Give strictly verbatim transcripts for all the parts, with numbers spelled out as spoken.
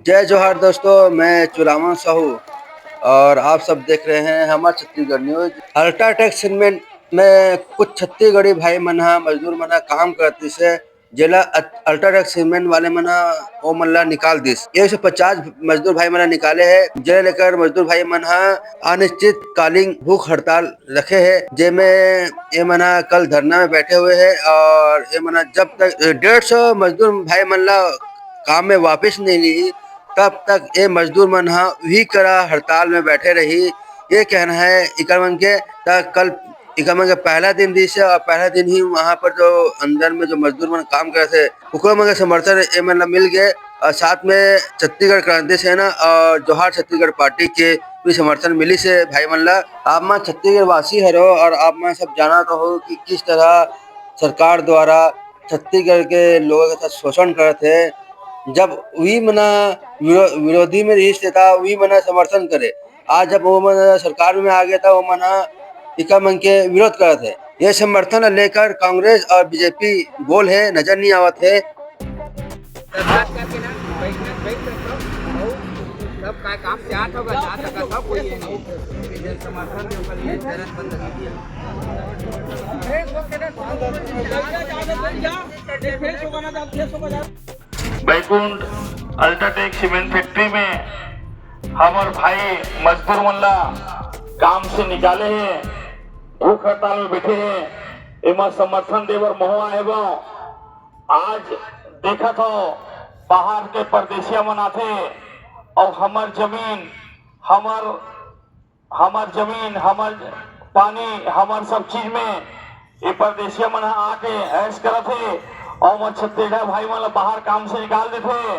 जय जोहार दोस्तों, मैं चुरावन साहू और आप सब देख रहे हैं हमार छत्तीसगढ़ न्यूज। अल्ट्राटेक सीमेंट में कुछ छत्तीसगढ़ी भाई मन हा, मजदूर मन हा काम करत रहिस हे, जेला अ-, अल्ट्राटेक सीमेंट वाले मन हा ओ मन ला निकाल दिस। एक सौ पचास मजदूर भाई मन ला निकाले हे, जेला लेकर मजदूर भाई मन हा अनिश्चितकालीन भूख हड़ताल रखे हे, जेमे ए मन हा कल धरना में बैठे हुए हे और ए मन हा जब तक डेढ़ सौ मजदूर भाई मन ला काम में वापस नहीं ली, तब तक ए मजदूर मन हा उही करा हड़ताल में बैठे रही, ये कहना है इकर मन के। त कल इकर मन के पहला दिन रिहिस हे और पहला दिन ही वहाँ पर जो अंदर में जो मजदूर मन काम करत हे, ओकरो मन के समर्थन ए मन ला मिल गए और साथ में छत्तीसगढ़ क्रांति सेना और जोहार छत्तीसगढ़ पार्टी के भी समर्थन मिलिस हे भाई मन ला। आप मन छत्तीसगढ़ वासी हरो और आप मन सब जानत हो कि किस तरह सरकार द्वारा छत्तीसगढ़ के लोगों के साथ शोषण करत हे। जब उही मन हा विरो-, विरोधी में रिहिस हे, त उही मन हा समर्थन करे। आज जब वो मन सरकार में आ गए, त वो मन हा इकर मन के विरोध करत हे। ये समर्थन लेकर कांग्रेस और बीजेपी गोल हे, नजर नहीं आवत हे। बर्दाश्त करके ना बैठना, बैठ सकता हूँ। सब का काम से आता होगा, जा सकता था, कोई ये नहीं। समर्थन के ऊपर ये जरूरत बंद नहीं किया। बैकुंठ अल्ट्राटेक सीमेंट फैक्ट्री में हमर भाई मजदूर मन ला काम से निकाले हे, भूख हड़ताल में बैठे हे, एमा समर्थन देबर महूं आए हवं। आज देखत हो, बाहर के परदेसिया मन आथे अउ हमर जमीन, हमर, हमर जमीन, हमर पानी, हमर सब चीज में ये परदेसिया मन ह आके ऐश करत हे अउ हमर छत्तीसगढ़ भाई मन ल बाहर काम से निकाल देथे।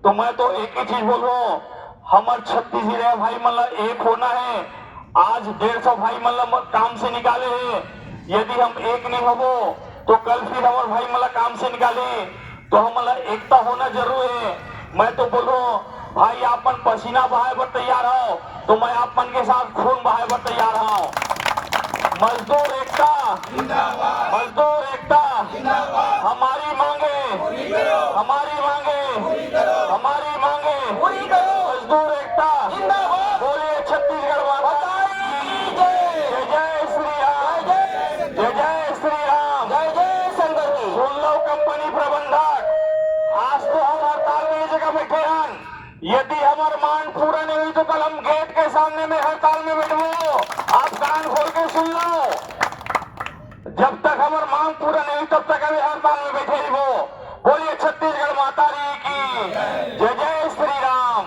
तो मैं तो एक ही चीज बोलूं, हमर छत्तीसगढ़ भाई मन ल एक होना है। आज डेढ़ सौ भाई मन ल म-, काम से निकाले हे, यदि हम एक नहीं होबो तो कल फिर हमर भाई मन ल काम से निकाली, तो हमन ल एकता होना जरूरी है। मैं तो बोलूं, भाई आप मन पसीना बहाए बर तैयार हो, तो मैं आप मन के साथ खून बहाए बर तैयार हूँ। मजदूर एकता, मजदूर एकता, हमारी मांगे, हमारी मांगे, हमारी मांगे, मजदूर एकता। बोलिए छत्तीसगढ़ माता की जय। जय जय श्री राम, जय जय श्री राम, जय जय शंकर जी। सुन लो कंपनी प्रबंधक, आज तो हम हड़ताल में ये जगह बैठे हन, यदि हमर मांग पूरा नहीं हुई तो कल हम गेट के सामने में हड़ताल में बैठबो। आप कान खोल के सुन लो, जब तक हमर मांग पूरा नहीं हुई तब तक अभी हड़ताल में बैठे रहिबो। बोलिए छत्तीसगढ़ माता री की जय, जय श्री राम।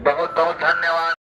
बहुत बहुत धन्यवाद।